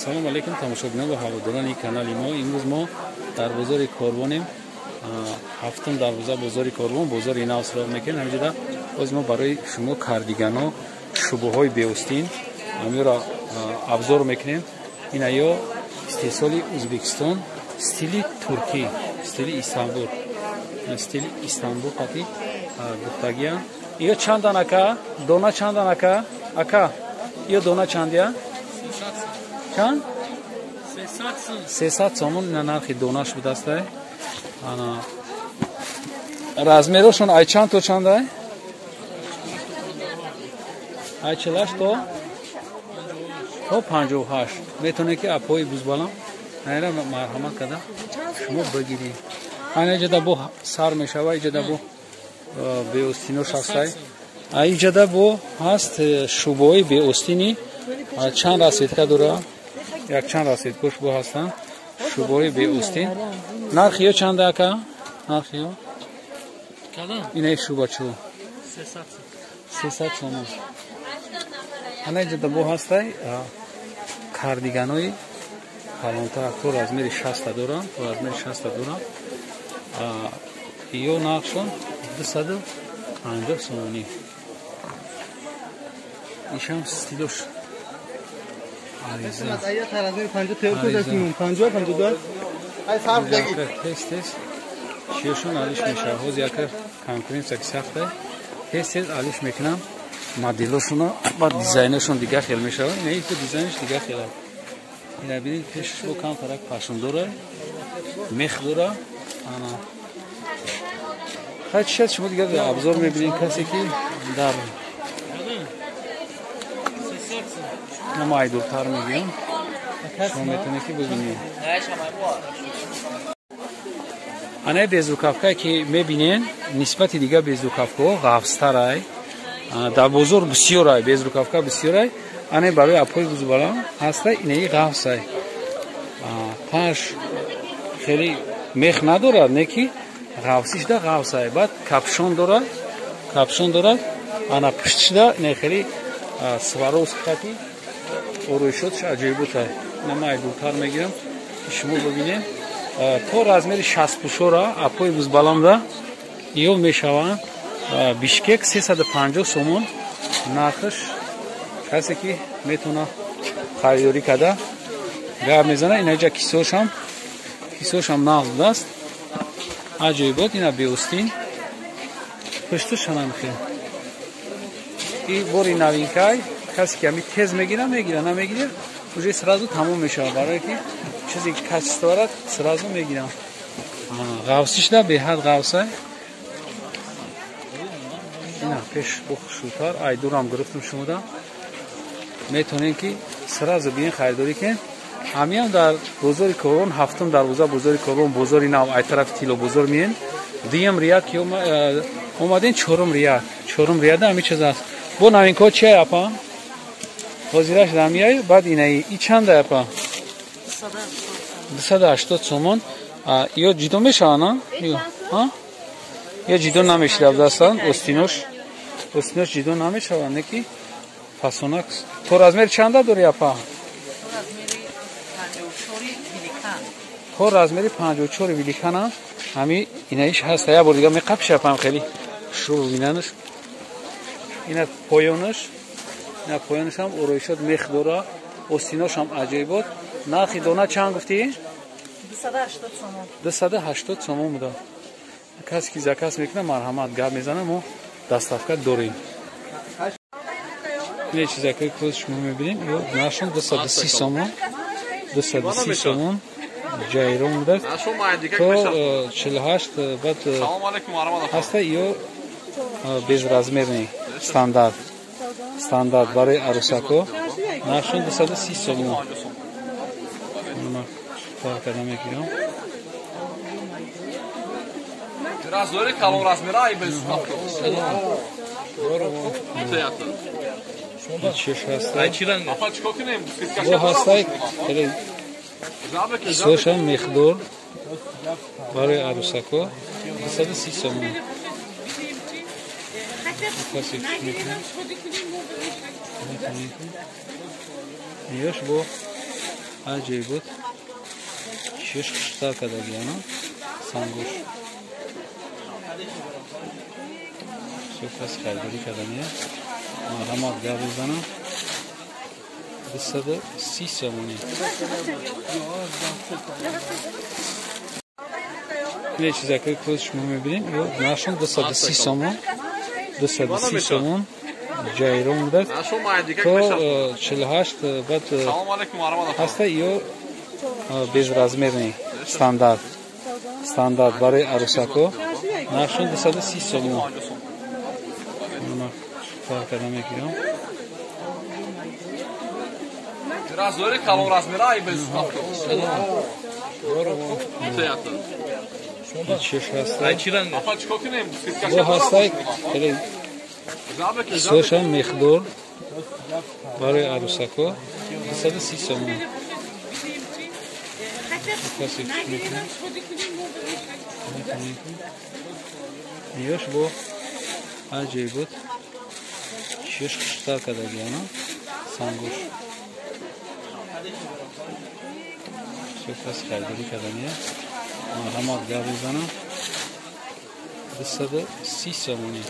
Салом алейкум тамошобинон ва ҳаводорони канали мо. Имрӯз мо дар бозори Корвонем. Ҳафтум дарвоза бозори Корвон, бозори нав суроғ мекунем. Ҳаминҷода боз мо барои шумо кардигано, шӯбаҳои беостин ҳаминро абзор мекунем. Ин ё истеҳсоли Ӯзбекистон, стили туркӣ, стили Истанбул, стили Истанбул қати гуфтагиам. Ё чандан ака? Дона чандан ака? Ака, ё дона чандия? Чанд? 300 сомон ина нархи донаш будастай. Ана размерошон ай чанд то чандай? Ай 48 то 58. Метавонед ки апои бузбалам айра марҳамат карда шумо бигиред. Ана иҷода бо сар мешава, иҷода бо беостинош ҳастай. Иҷода бо ҳаст шӯбаҳои беостини чанд расветка дора, якчанд расветкош бо ҳастанд шӯбаҳои беостин. Нархи ё чанда ака? Нархи ё? Инаи шӯбачо 300 сомон. Ана иҷода бо ҳастай кардиганои калонтар то размери 60 доранд, то размери 60 доранд. Ё нархшон 250 сомонӣ. Ишам стилош ариза. Тез тез чиёшон алиш мешавад. Ҳозир яка конкуренсия ки сахта, тез тез алиш мекунам моделошуно, баъд дизайнашон дигар хел мешавад. Ина ито дизайнаш дигар хел аст. Ина бинед, пешаш бо камтарак пашм дора, мех дора. Ана хай чиад шумо дигар абзор мебинед. Касе ки дар ама айдуртар мегӯям, шумо метавонед ки бибинед. Анаи безрукавкае ки мебинед, нисбати дигар безрукавкаҳо ғафзтарай. Дар бозор бисёрай, безрукавка бисёрай. Анаи барои апои бузбалам ҳастай, инаи ғафзай. Паш хеле мех надорад, не ки ғафзишда ғафзай. Баъд капшон дорад, капшон дорад. Ана пуштишда инаи хеле Сваровски хати ороишотш аҷоиботай. Ина ман айдуртар мегирам ки шумо бибинед. То размери 60 пушора апои бузбаламда ё мешаванд. Бишкек 350 сомон нархш. Касе ки метавона харидорӣ карда гап мезана. Инаҷа кисошам, кисошам нағз будааст, аҷоибот. Ина беостин пуштушанам хел. И бори новинкай, касе ки ами тез мегира, мегира, намегира уже сразу тамом мешавад. Барое ки чизе ки качество сразу мегирам. Ғафсишда беҳад ғафсай. Ина пеш бо хушрӯтар айдурам гирифтам шумода. Метавонед ки сразу биен харидорӣ кунед. Ҳамиам дар бозори Корвон, ҳафтум дарвоза бозори Корвон, бозори нав, ай тарафи тило бозор миен. Дуюм рияд ки омаден, чорум рияд, чорум рияда ҳами чиз аст. Бо новинкаҳо чия апа? Ҳозираш дамияй, баъд инаи и чанда апа? 280 сомон. Ё ҷидо мешаванд, а? Ё ҷидо намешавад дастан, остинош. Остинош ҷидо намешаванд, не ки фасонак. То размер чанда дори апа? То размери 54 великана. Ҳами инаиш ҳаст. Я бор дигар меқапшапам хеле шурӯъ бинанаш. Ина поёнаш, ина поёнашам ороишот мех дора, остиношам аҷоибот. Нархи дона чанд гуфтӣ? 280 сомон. 280 сомон буда. Касе ки заказ мекунад, марҳамат гап мезанад, мо доставка дорем. Ин чизаке ки шумо мебинед, ё нархшон 230 сомон, 230 сомон ҷайрон будааст. То 48 баъд ҳаста ё безразмерный стандарт, стандарт барои арӯсако нархшон 230 сомон. Тар карда мегирам. Размери калон размера ай без чиш ҳастай. Бо ҳастай хеле кисошам мехдор барои арӯсако 230 сомон. Касе мекунад, ёш бо Аҷоибот. Чиш хуштар кардагӣ, ана сангуш. Всё кас харидорӣ кардания. Марҳамат, гап мезанам. 230 сомонӣ. Не чизаке ки шумо мебинед, ё нархшон 230 сомон. 230 сомон ҷайрон будааст. То 48 баъд ҳаста ё безразмерный стандарт. Стандарт барои арӯсако нархшон 230 сомон. Кор карда мегирам. Размери калон размера ай без чиш ҳаста. Апа чикор кунем? Бо ҳастай хеле сошам мехдор барои арӯсако 230 сомон. Касе чиш мекунад? Ёш бо аҷоибот. Чиш хуштар кардагӣ, ана сангуш. Всё кас харидорӣ кардания. Марҳамат, гап мезанам. 230 сомонӣ.